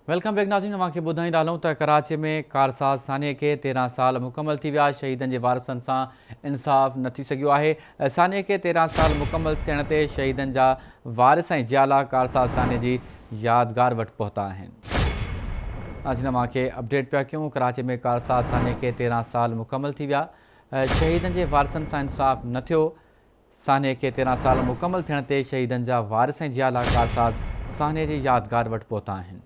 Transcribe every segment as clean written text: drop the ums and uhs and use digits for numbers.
Welcome back ناظرين اوهان کي ٻڌائيندا هلون ته ڪراچي ۾ ڪارساز سانحي کي 13 سال مڪمل ٿي ويا شهيدن جي وارثن سان انصاف نه ٿي سگهيو آهي سانحي کي 13 سال مڪمل ٿيڻ تي شهيدن جا وارث ۽ جيالا ڪارساز سانحي جي يادگار وٽ پهتا آهن ناظرين اوهان کي اپڊيٽ پيا ڪيون ڪراچي ۾ ڪارساز سانحي کي 13 سال مڪمل ٿي ويا شهيدن جي وارثن سان انصاف نه ٿيو سانحي کي 13 سال مڪمل ٿيڻ تي شهيدن جا وارث ۽ جيالا ڪارساز سانحي جي يادگار وٽ پهتا آهن.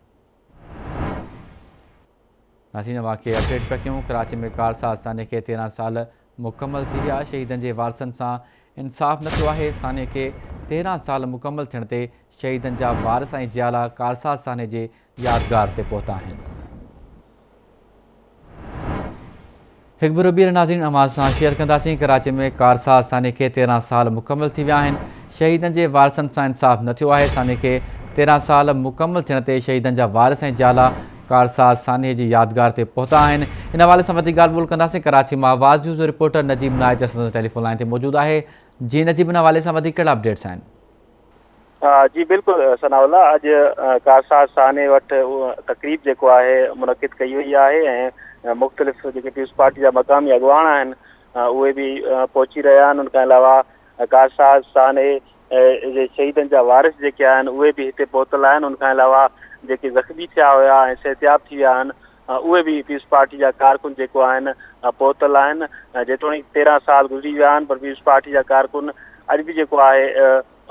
ناظرين اوهان کي اپڊيٽ پيا ڪيون ڪراچي ۾ ڪارساز سانحي کي 13 سال مڪمل ٿي ويا شهيدن جي وارثن سان انصاف نه ٿيو آهي سانحي کي 13 سال مڪمل ٿيڻ تي شهيدن جا وارث ۽ جيالا ڪارساز سانحي جي يادگار تي پهتا آهن. هڪ ڀيرو ٻيهر ناظرين اوهان سان شيئر ڪنداسين ڪراچي ۾ ڪارساز سانحي کي 13 سال مڪمل ٿي ويا آهن شهيدن جي وارثن سان انصاف نه ٿيو آهي سانحي کي 13 سال مڪمل ٿيڻ تي شهيدن جا وارث ۽ جيالا ڪارساز سانحي جي يادگار تي پهتا آهن ان حوالي سان وڌيڪ ڳالهه ٻولهه ڪنداسين ڪراچي مان آواز نيوز جو رپورٽر نجيب نائچ اسان سان ٽيليفون لائين تي موجود آهي جي نجيب ان حوالي سان وڌيڪ ڪهڙا اپڊيٽس آهن. جي بلڪل ثناء الله اڄ ڪارساز سانحي وٽ تقريب جيڪو آهي منعقد ڪئي وئي آهي ۽ مختلف جيڪي پيپلز پارٽي جا مقامي اڳواڻ آهن اهي به پهچي رهيا آهن ان کان علاوه ڪارساز سانحي جي شهيدن جا وارث جيڪي آهن اهي به هتي پهتل آهن ان کان علاوه جيڪي زخمي ٿيا هيا ۽ صحتياب ٿي ويا آهن اهي به پيپلز پارٽي جا ڪارڪن جيڪو آهن پهتل آهن جيتوڻيڪ 13 سال گذري ويا آهن پر پيپلز پارٽي جا ڪارڪن اڄ به جيڪو آهي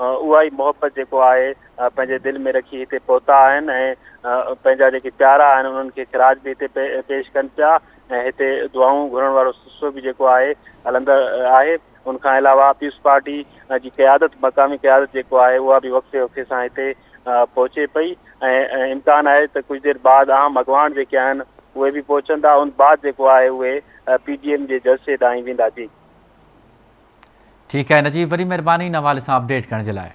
اها ئي محبت جيڪو آهي پنهنجي دل ۾ رکي هتي پهتا آهن ۽ پنهنجا جيڪي پيارا آهن انهن کي خراج به هتي پيش ڪن پيا ۽ هتي دعائون گهرڻ وارو سلسلو به جيڪو آهي هلندڙ آهي ان کان علاوه پيپلز پارٽي جي قيادت مقامي قيادت جيڪو آهي اها به وقفي وقفي سان هتي پهچي پئي ۽ امڪان آهي ته ڪجهه دير بعد اهم اڳواڻ جيڪي آهن اهي به پهچندا ان بعد جيڪو آهي اهي پي ڊي ايم جي جلسي ڏانهن ويندا جي. ٺيڪ آهي نجيب وڏي مهرباني ان حوالي سان اپڊيٽ ڪرڻ جي لاء.